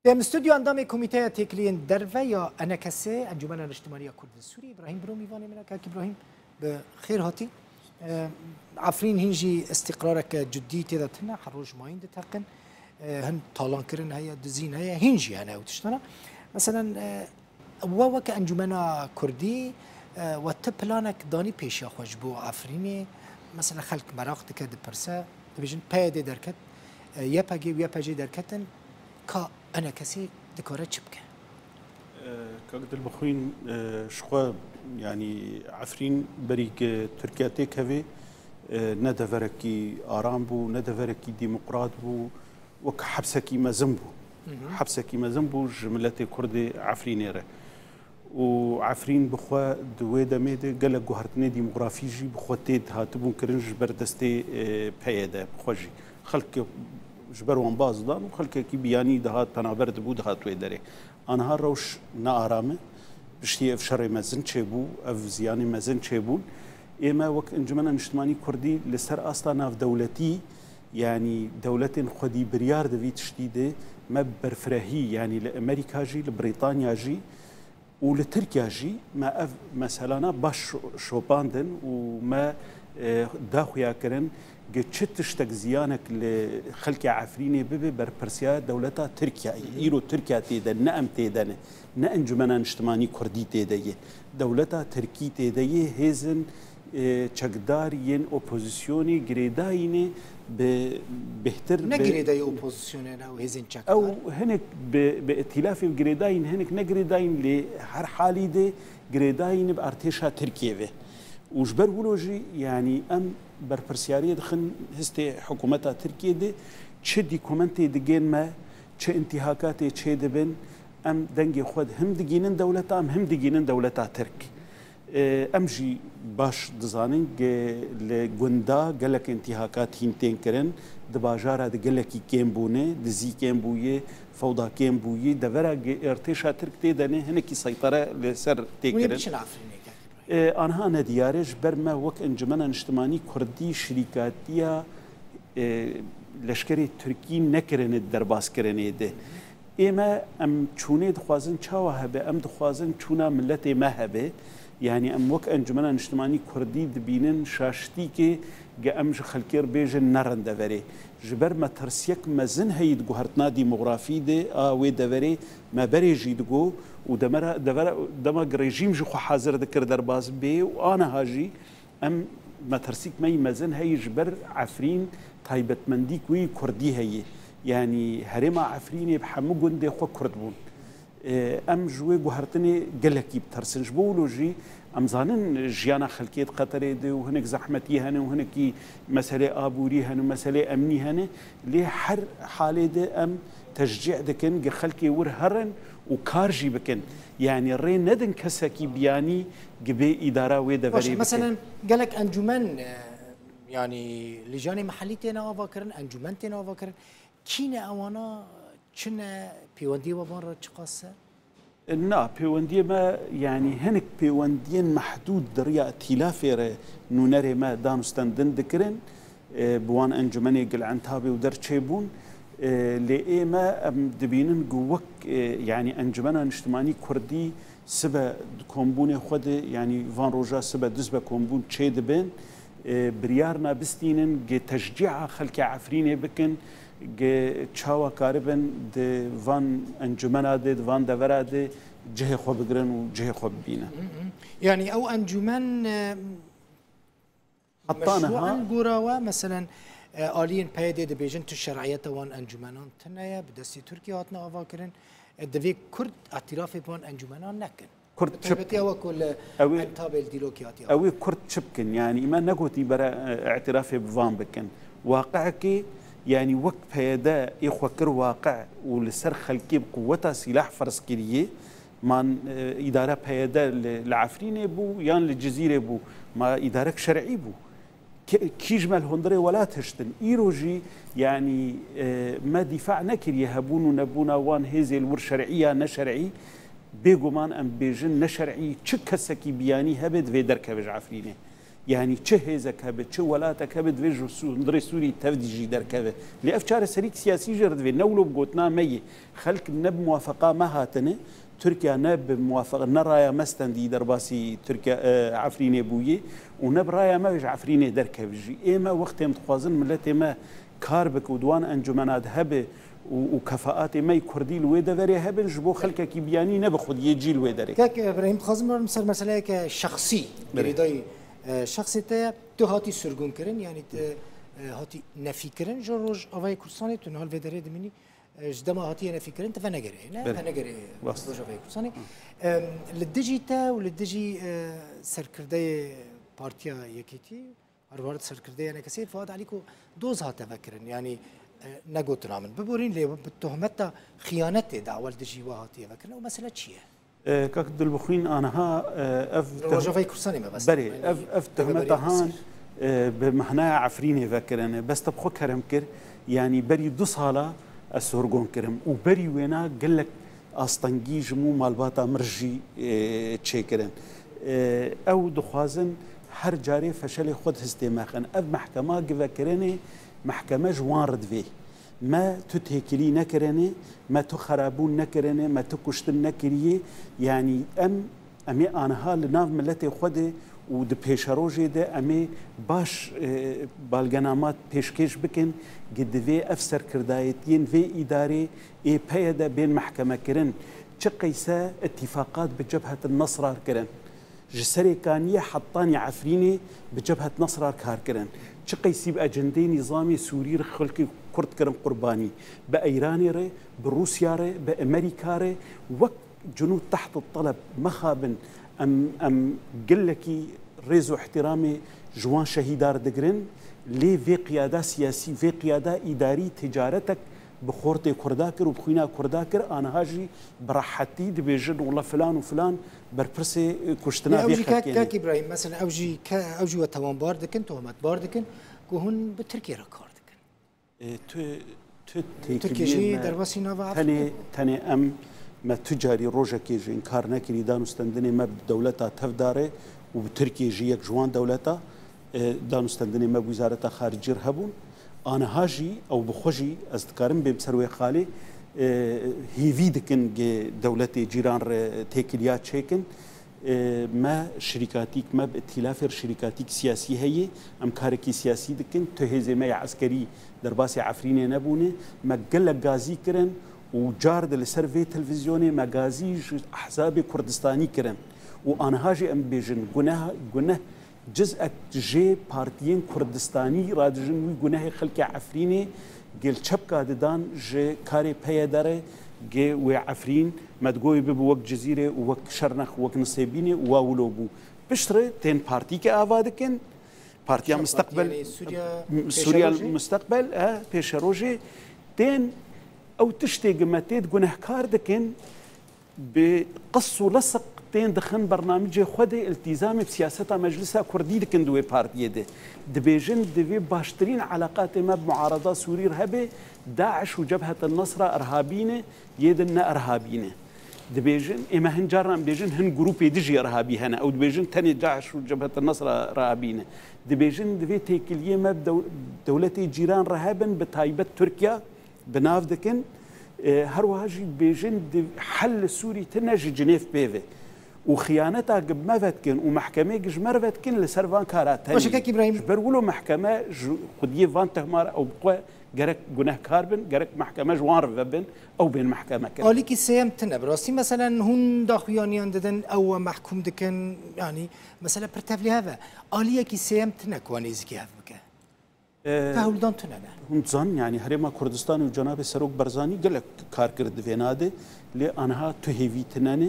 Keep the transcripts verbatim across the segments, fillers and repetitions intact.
Di em stûdyo endamê Komîteya Têkiliyên Derve ya ENKSê, Encûmena Niştimanî ya Kurdên Sûrî, Îbrahîm Biro mîvanê min e. Kak Îbrahîm, bi xêr hatî. E, Efrîn hîn jî îstîqrareke cidî tê de tune, her roj mayîn diteqin. E, hin talankirin heye, dizîn heye, hîn jî hene ew tiştana. Meselen, e, we weke Encûmena Kurdî, e, we ti planek danî pêşiya xwe ji bo Efrînê? Mesela xelk meraq dike, dipirse, dibêjin P Y D derket, e, Y P G û Y P J derketin, ka ENKSê dikare çi bike? E, Kak Dilbixwîn, e, ji xwe, yanî Efrîn berî ku Tirkiye têkevê, e, ne deverekî aram bû, ne deverekî demokrat bû, wek hepsekî mezin bû. Hı hı. Hepsekî mezin bû ji miletê Kurdê Efrînê re. Û Efrîn bi xwe di wê demê de gelek guhertinê demografî jî bi xwe tê hatibûn kirin ji ber destê, e, P Y D bi xwe jî. Xelk ji ber wan baz dan û xelkekî biyanî dihat penaber dibû, dihat wê derê. Aniha rewş ne aram e. Piştî ev şerê mezin çêbû, ev ziyanê mezin çêbûn. Ême wek Encûmena Niştimanî Kurdî li ser asta navdewletî, yanî dewletên xwedî biryar di vî tiştî de me bi berfirehî, yanî li Amerîka jî, li Brîtanya jî û li Tirkiye jî me ev meselana baş şo-, şopandin û me, e, daxuya kirin ku çi tiştek ziyanek li xelkê Efrînê bibe, berpirsiya dewleta Tirkiye ye. Hı hı. Îro Tirkiye tê de, ne em tê de ne, ne Encûmena Niştimanî Kurdî tê de ye. Dewleta Tirkî tê de ye, hêzin, e, çekdar yên opozisyonê girêdayî ne bi bêhtir Ne bi girêdayî opozisyonê ne û hêzên çekdar? Ew hinek bi, bi îtîlafê girêdayî ne, hinek ne girêdayî ne, lê her halî de girêdayî ne bi artêşa Tirkiyê ve. Û ji ber wilo jî, yanî em berpirsyariyê dixin histê hikûmeta Tirkiyê de, çi dokumentê digên me, çi întîhakatê çêdibin, em dengê xwe him digînin dewleta, em him digînin dewleta Tirk. E, em jî baş dizanin ku li gunda gelek întîhakat hîn tên kirin, di bajara de gelekî kêm bûne, dizî kêm bûye, fewda kêm bûye, devera ku artêşa Tirk tê de ne, hinekî seytere li ser tê Hûn ê kirin. Biçin Efrînê, kak Îbrahîm? E, aniha nediyar e, ji ber me wek Encûmena Niştimanî Kurdî şirîkatiya, e, leşkerê Tirkî nekirine di derbazkirinê de. Ê me, em çûnê dixwazin çawa hebe? Em dixwazin çûna miletê me hebe. Yanî em wek Encûmena Niştimanî Kurdî dibînin şaştîkê ku em ji xelkê re bêjin nerin deverê. Ji ber metirsiyek mezin heyî di guhertina demografî de a wê deverê me berê jî digot û demera, devera, dema ku rejîm ji xwe hazir dikir derbas bê û aniha jî em metirsîk me yî mezin heyî ji ber Efrîn taybetmendîk wî Kurdî heyî. Yanî herêma Efrînê bi hemû gundê xwe Kurd bûn. E, em ji wê guhertinê gelekî bitirsin. Ji bo wilo jî em zanin jiyana xelkê di Qeterê de û hinek zehmetî hene û hinekî meselê aborî hene û meselê emnî hene. Lê her halê de em teşcî dikin, gi xelkê wir herin û kar jî bikin. Yanî rê nedin kesekî biyanî gi bê îdara wê deverê Baş, bike. Meselen gelek encûmen, e, yanî lîjanê mehellî têne avakirin, encûmen têne avakirin. Kî ne ewana, çi ne, pêwendiyê we van re çiqas e? Na, pêwendiyê me, yanî hinek pêwendiyên mehdûd di riya îtîlafê re nûnerê me danûstendin dikirin, e, bi wan encûmenê gil Entabê û der çêbûn. E, lê ê me em dibînin ku wek, e, yanî Encûmena Niştimanî Kurdî sibe di kombûnê xwe de, yanî van roja sibe du sibe kombûn çêdibin, e, biryarna bistînin, gi teşcîa xelkê Efrînê bikin, gi çawa karibin di van encûmena de, di van devera de cihê xwe bigirin û cihê xwe bibînin. Hı hı. Yanî ew encûmen, e, Heta niha meşrûen gora we, meselen, e, aliyên P Y D'ê dibêjin tu şer'iyeta wan encûmenan tune ye, bi destê Tirkiyê hatine avakirin, e, divê Kurd îtirafê bi wan encûmenan nekin. Kurd Bi çi taybetiya bikin? Wek ku li Ew ê, Entabê li Dîlokê hatiye ew ê avakirin. Kurd çi bikin? Yanî me negotî bere, e, îtirafê bi van bikin. Waqi'ekê, yanî wek P Y D ê xwe kir waqi û li ser xelkê bi quweta sîlah ferz kiriye, man, e, îdara P Y D li, li Efrînê bû yan li Cizîrê bû, ma îdarek şer'î bû. Ke-, kî ji me li hundirê welat hiştin? Îro jî, yanî, e, me dîfa nekiriye hebûn û nebûna wan hêzê li wir şer'î ya neşer'î. Bêguman em bêjin neşer'î, çi kesekî biyanî hebe divê derkeve ji Efrînê. Yanî çi hêzek hebe, çi welatek hebe, divê ji hundirê Sûrî tev jî derkeve. Lê ev çareserîk siyasî jê re divê, ne wilo bi gotina me yê. Xelk ne bi muwafeqa me hatine. Tirkiye ne bi muwafeq-, ne raya me stendî derbasî Tirkiye, e, Efrînê bûyî û ne bi raya me ji Efrînê derkev jî. Ê me wextê em dixwazin miletê me kar bike û di wan encumena de hebe û, û kefaatê me yê Kurdî li wê deverê hebin, ji bo xelkekî biyanî ne bi xwediyê cî li wê derê. Kek Îbrahîm, dixwazim birim ser meseleyeke şexsî, Belê. girêdayî, e, şexsê te ye. Tu hatî sirgûnkirin, yanî tu, e, hatî nefîkirin ji Rojavayê Kurdistanê, tu niha li vê derê dimînî. E, ji dema hatiye nefîkirin, tu venegerê, ne? Belê. Venegerê Rast. Rojavayê Kurdistanê. Em, li dijî te û li dijî, e, serkirdeyê Partiya Yekêtî, Her wiha serkirdeyê Enekesê Fuad Elî ku doz hate vekirin, yanî, e, ne gotina min. Biborîn lê bi tohmeta xiyanetê dawa li dijî we hatiye vekirin. Ew mesele çi ye? E, kak Dilbixwîn, aniha, e, ev Li Rojavayê Kurdistanê me bes. Berê, ev, ev tohmeta han, e, bi mehnaya Efrînê vekirine. Bes te bi xwe kerem kir, yanî berî du sala ez sorgon kirim û berî wêna gelek astengî ji min û malbata min jî, e, çêkirin. E, ew dixwazin her carê feşelê xwe di histê me xin. Ev mehkema givekirinê, mehkeme ji wan re divê. Me tu têkilî nekirinê, me tu xerabûn nekirinê, me tu kuştin nekiriye. Yanî em, em ê aniha li nav miletê xwe de û di pêşerojê de em ê baş, e, balgenamat pêşkêş bikin, ki divê ev serkirdayetiyên vê îdarê ê peye de bên mehkemekirin. Çi qeyse îtîfaqat bi Cebhet Nesra kirin. Ji Serêkaniyê hetanî Efrînê bi Cebhet Nesra kar kirin. Çi qeysî bi ecendeyê nîzamê Sûrî re xelkê Kurd kirin qurbanî. Bi Eyranê re, bi Rûsya re, bi Emerîka re wek Cunûd teht teleb mexabin, em, em gelekî rêz û ihtiramê ji wan şehîdar digirin, lê vê qiyada siyasî, vê qiyada îdarî ticaretek bi xortê Kurda kir û bi xwîna Kurda kir, aniha jî bi rehetî dibêjin, wela filan û filan berpirsê kuştina Lê ew vê jî kek, xelkê ne. Kek Îbrahîm, mesela ew jî ke-, ew jî we tawanbar dikin, tohmetbar dikin ku hûn bi Tirkiyê re kar dikin. E, tu, tu Tirkiye têkiliyê jî me derbasî nava tenê, Efrînê bû. Tenê em, me tu carî rojekê jî inkar nekirî, danûstendinê me bi dewleta tevdar e û bi Tirkiye jî yek ji wan dewleta, e, danûstendinê me bi Wizareta Xaricî re hebûn. Aniha jî ew bi xwe jî, ez dikarim bêm ser wê xalê, e, hêvî dikin gi dewletê cîran re têkiliya çêkin. E, me şirîkatîk, me bi îtîlafê re şirîkatîk siyasî heye. Em karekî siyasî dikin. Tu hêzê me ya eskerî derbasî Efrînê nebûne. Me gelek gazî kirin û car di li ser vê televîzyonê me gazî ji ehzabê Kurdistanî kirin. Û aniha jî em dibêjin, guneh, guneh cizek jê partiyên Kurdistanî radijin wî gunehê xelkê Efrînê gel çepka didan ji karê P Y D re, gê wê Efrîn, me digot wê bibe wek Cizîrê û wek Şernex, wek Nisêbînê û wa wilo bû. Piştre tên partîke ava dikin, Partiya Kîja Misteqbel, partiyanê Sûriya Sûriya Pêşerojê? Misteqbel, e, Pêşerojê, tên ew tiştê gi me tê di gunehkar dikin, bi qis û lesiq tên dixin bernamicê xwe de, îltîzamê bi siyaseta Meclisa Kurdî dikin di wê partiyê de. Dibêjin, divê baştirîn eleqatê me bi muarada Sûrî re hebe, DAIŞ û Cebhet el-Nesra irhabî ne, yê din ne irhabî ne. Dibêjin, ê me hin caran dibêjin, hin grûpê dijî irhabî hene. Ew dibêjin, tenê DAIŞ û Cebhet el-Nesra irhabî ne. Dibêjin, divê têkiliyê me bi dew-, dewletê cîran re hebin, bi taybet Tirkiye, bi nav dikin. E, her wiha jî dibêjin, di hel li Sûrî tine ji Cinêv pê ve. Û xiyaneta gi bi me ve dikin û mehkemê gi ji me re ve dikin, li ser van kara tenê. Baş e, kek Îbrahîm. Ji ber wilo mehkeme ji xwediyê van tehmar ew bi xwe gerek gunehkar bin, gerek mehkeme ji wan re vebin, ew bên mehkeme kirin. Alîkî sêyem tine. Bi rastî, meselen, hûn daxuyaniyan didin, ew we mehkûm dikin, yanî mesele pir tevlî hev e. Aliyekî sêyem tine ku we nêzîkî hev bike. Ee, Te hewldan tune ne. Hûn dizanin, yanî Herêma Kurdistanê û Cenabê Serok Barzanî gelek kar kir di vê nade, lê aniha tu hêvî tine ne,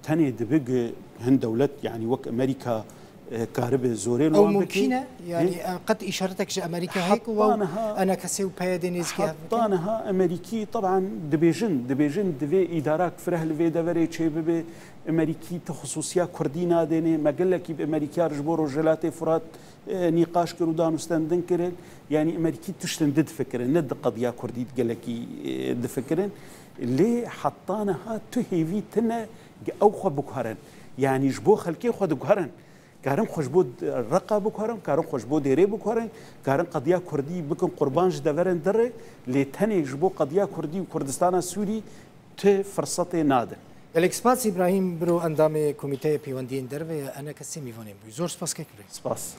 tenê dibe gi hin dewlet, yanî wek Amerîka, e, karibe zorê li Ew wan bike. Mumkîn e? Yanî, Ê? e, qet îşaretek ji Amerîka heye ku Heta niha, enekesê û P Y D nêzîkî hev bikin? Heta niha Amerîkî, teban, dibêjin, dibêjin divê îdarak fireh li vê deverê çêbibe. Amerîkî ti xisûsiya Kurdî nadêne. Me gelekî bi Amerîkiya re ji bo Rojhilatê Furat e, nîqaş kir û danûstendin kirin. Yanî Amerîkî tiştin di difikirin, ne di qediya Kurdî gelekî, e, difikirin. Lê heta niha tu hêvî tine ew xwe biguherin. Yanî ji bo xelkê xwe diguherin. Karin xwe ji bo Reqa bikarin, karin xwe ji bo Dêrê bikarin, karin qediya Kurdî bikin qurban ji deverên derê, lê tenê ji bo qediya Kurdî û Kurdistana Sûrî ti firsetê nadin. Gelek spas Îbrahîm Biro, endamê Komîteya Pêwendiyên Derve ye, eneke sê mîvanên bû. Zor spas kek Îbrahîm. Spas.